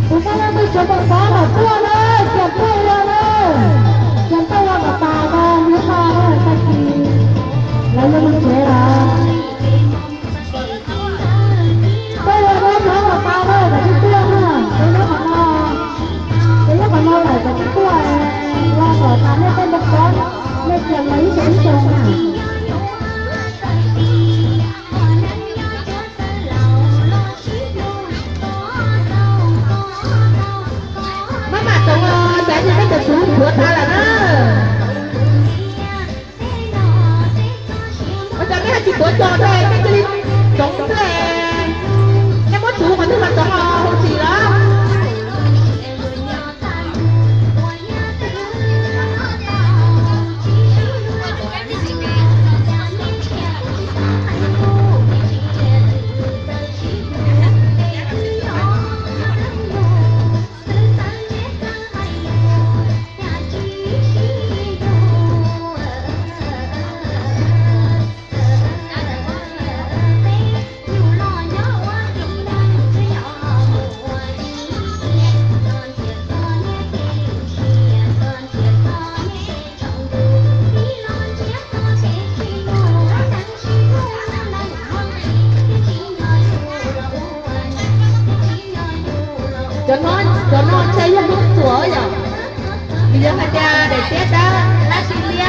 Tus koj leej twg tsis tau pom tau los tuaj na, cia tuaj ua na, cia tuaj ua kom tas rau hnub no na, tag kis lawv yuav mus tsev lawm. Tuaj ua na, hnub no tas lawm koj tsis tuaj na, tus nyob qhov no, tus nyob qhov no lawm koj tsis tuaj, ua kom tas nej tej npau suav, nej cia lawv ib xyoos ib xyoos na. Maj mam tsoov os, xav tias nej cov txhuv tuav tas lawm na. Ua cas nej ho tsis tuav cog thiab, nej cia li tsoov xwb. Nej muab txhuv qhov twg los tsoov os, huv txim lawm. Cov no, cov no ntshe yog hnub txuas yom, vim yog hais tias daim tiab dawb lab tsis liab.